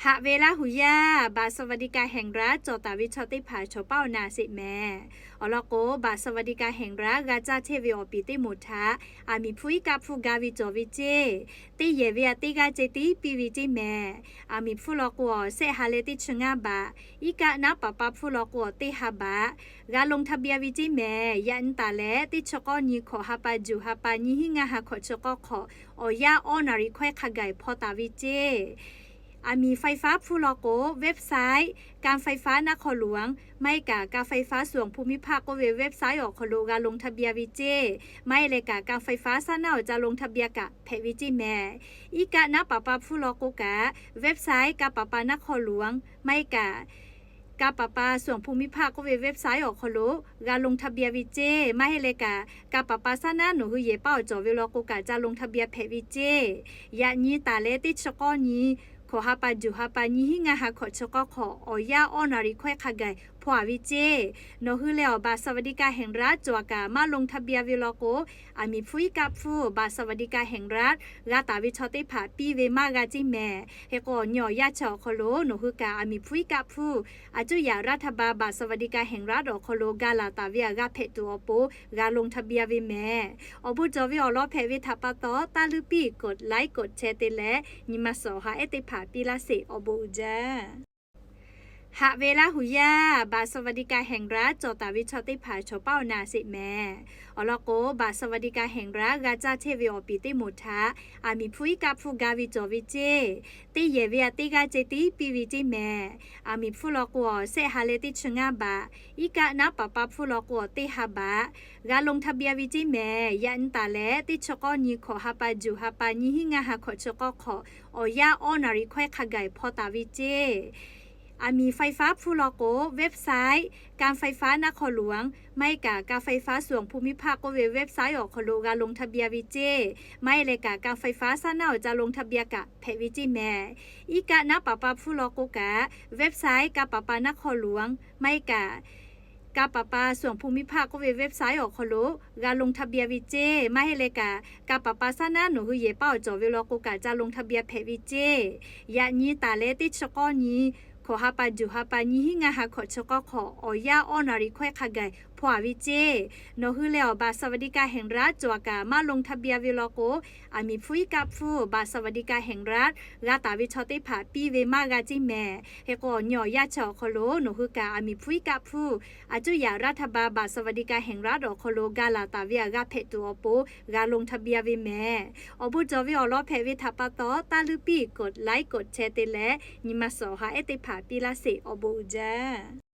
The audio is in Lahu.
Haꞈ ve Laˇ huˍ yaˇ, บัตรสวัสดิการแห่งรัฐ cawˬ taˍ ve chaw teˇ hpaˍ chaw paˉ awˬ na sheˍ mehˍ. Awˬ lawn k'o, บัตรสวัสดิการแห่งรัฐ g'a caˇ chehˇ ve awˬ piˍ teˇ moˍ htaꞈ aˬ miˍ hpfuhˇ iˉ kaˆ hpfuhˇ ga ve cawˬ ve ceˇ. Teˇ yehˬ ve aꞈ teˇ g'aˇ ceh tiˉ piˇ ve ceˇ mehˍ. Aˬ miˍ hpfuhˇ law k'o, awˬ shehˆ ha leh teˇ chi ngaˇ baꞈ, iˉ kaˆ naˉ paˍ pa hpfuhˇ law k'o, awˬ teˇ ha baꞈ g'a ลงทะเบียน ve ceˇ mehˍ. Yaꞈ nyi taˍ leh teˇ chi k'awˇ nyi hkawꞈ ha pa juˬ ha pa nyiˇ hinˉ ngaˇ ha hkawꞈ chi k'awˇ hk'awꞈ awˬ yanˇ awˇ naˍ riˍ hkawehˉ hk'a gaˬ hpaw taˍ ve ceˇ. Aˬ miˍ ไฟฟ้า hpfuhˇ law k'o, website การไฟฟ้านครหลวง maˇ heˆ kaꞈ การไฟฟ้าส่วนภูมิภาค k'oˆ ve website awˬ hk'aw lo g'a ลงทะเบียน ve ceˇ. Maˇ heˆ leh kaꞈ การไฟฟ้า shaˉ naˉ awˬ ca ลงทะเบียน kaꞈ hpehꞈ ve ceˇ mehˍ. Iˉ kaˆ naˉ paˍ pa hpfuhˇ law k'o kaꞈ, website การประปา นครหลวง maˇ heˆ kaꞈ การประปาส่วนภูมิภาค k'oˆ ve website awˬ hk'aw lo g'a ลงทะเบียน ve ceˇ. Maˇ heˆ leh kaꞈ การประปา shaˉ naˉ nawˬ hui yehˬ paˉ awˬ cawˬ ve law k'o kaꞈ ca ลงทะเบียน hpehꞈ ve ceˇ. Yaꞈ nyi taˍ leh teˇ chi k'awˇ nyi hkawꞈ ha pa juˬ ha pa nyiˇ hinˉ ngaˇ ha hkawꞈ chi k'awˇ hk'awꞈ awˬ yanˇ awˇ naˍ riˍ hkawehˉ hk'a gaˬ hpaw-a ve ceˇ. Nawˬ hui leh awˬ บัตรสวัสดิการแห่งรัฐ cawˬ kaꞈ maˇ ลงทะเบียน ve law k'o, aˬ miˍ hpfuhˇ iˉ kaˆ hpfuhˇ บัตรสวัสดิการแห่งรัฐ g'a taˍ ve chaw teˇ hpaˍ piˇ ve maˇ g'a ceˇ mehˍ. Hk'e k'o, awˬ nyi awˬ yanˇ chi awˬ hk'aw lo nawˬ hui kaꞈ aˬ miˍ hpfuhˇ iˉ kaˆ hpfuhˇ aˬ cuˇ yaꞈ รัฐบาล บัตรสวัสดิการแห่งรัฐ awˬ hk'aw lo ga laˬ taˍ ve aꞈ g'a hpehꞈ tuˬ awˬ pon g'a ลงทะเบียน ve mehˍ. Awˬ bon cawˬ ve awˬ lawn hpehꞈ ve htaꞈ pa taw, taˇ luˇ piˇ กดไลค์ กดแชร์ te leh nyi ma suhˍ awˬ ha ehˉ teˇ hpaˍ piˇ laˇ sheˍ. Awˬ bon uiˍ jaˇ. Haꞈ ve Laˇ huˍ yaˇ, บัตรสวัสดิการแห่งรัฐ cawˬ taˍ ve chaw teˇ hpaˍ chaw paˉ awˬ na sheˍ mehˍ. Awˬ lawn k'o, บัตรสวัสดิการแห่งรัฐ g'a caˇ chehˇ ve awˬ piˍ teˇ moˍ htaꞈ aˬ miˍ hpfuhˇ iˉ kaˆ hpfuhˇ ga ve cawˬ ve ceˇ. Teˇ yehˬ ve aꞈ teˇ g'aˇ ceh tiˉ piˇ ve ceˇ mehˍ. Aˬ miˍ hpfuhˇ law k'o, awˬ shehˆ ha leh teˇ chi ngaˇ baꞈ, iˉ kaˆ naˉ paˍ pa hpfuhˇ law k'o, awˬ teˇ ha baꞈ g'a ลงทะเบียน ve ceˇ mehˍ. Yaꞈ nyi taˍ leh teˇ chi k'awˇ nyi hkawꞈ ha pa juˬ ha pa nyiˇ hinˉ ngaˇ ha hkawꞈ chi k'awˇ hk'awꞈ awˬ yanˇ awˇ naˍ riˍ hkawehˉ hk'a gaˬ hpaw taˍ ve ceˇ. Aˬ miˍ ไฟฟ้า hpfuhˇ law k'o, website การไฟฟ้านครหลวง maˇ heˆ kaꞈ การไฟฟ้าส่วนภูมิภาค k'oˆ ve website awˬ hk'aw lo g'a ลงทะเบียน ve ceˇ. Maˇ heˆ leh kaꞈ การไฟฟ้า shaˉ naˉ awˬ ca ลงทะเบียน kaꞈ hpehꞈ ve ceˇ mehˍ. Iˉ kaˆ naˉ paˍ pa hpfuhˇ law k'o kaꞈ, website การประปา นครหลวง maˇ heˆ kaꞈ การประปาส่วนภูมิภาค k'oˆ ve website awˬ hk'aw lo g'a ลงทะเบียน ve ceˇ. Maˇ heˆ leh kaꞈ การประปา shaˉ naˉ nawˬ hui yehˬ paˉ awˬ cawˬ ve law k'o kaꞈ ca ลงทะเบียน hpehꞈ ve ceˇ. Yaꞈ nyi taˍ leh teˇ chi k'awˇ nyi hkawꞈ ha pa juˬ ha pa nyiˇ hinˉ ngaˇ ha hkawꞈ chi k'awˇ hk'awꞈ awˬ yanˇ awˇ naˍ riˍ hkawehˉ hk'a gaˬ hpaw-a ve ceˇ. Nawˬ hui leh awˬ บัตรสวัสดิการแห่งรัฐ cawˬ kaꞈ maˇ ลงทะเบียน ve law k'o, aˬ miˍ hpfuhˇ iˉ kaˆ hpfuhˇ บัตรสวัสดิการแห่งรัฐ g'a taˍ ve chaw teˇ hpaˍ piˇ ve maˇ g'a ceˇ mehˍ. Hk'e k'o, awˬ nyi awˬ yanˇ chi awˬ hk'aw lo nawˬ hui kaꞈ aˬ miˍ hpfuhˇ iˉ kaˆ hpfuhˇ aˬ cuˇ yaꞈ รัฐบาล บัตรสวัสดิการแห่งรัฐ awˬ hk'aw lo ga laˬ taˍ ve aꞈ g'a hpehꞈ tuˬ awˬ pon g'a ลงทะเบียน ve mehˍ. Awˬ bon cawˬ ve awˬ lawn hpehꞈ ve htaꞈ pa taw, taˇ luˇ piˇ กดไลค์ กดแชร์ te leh nyi ma suhˍ awˬ ha ehˉ teˇ hpaˍ piˇ laˇ sheˍ. Awˬ bon uiˍ jaˇ.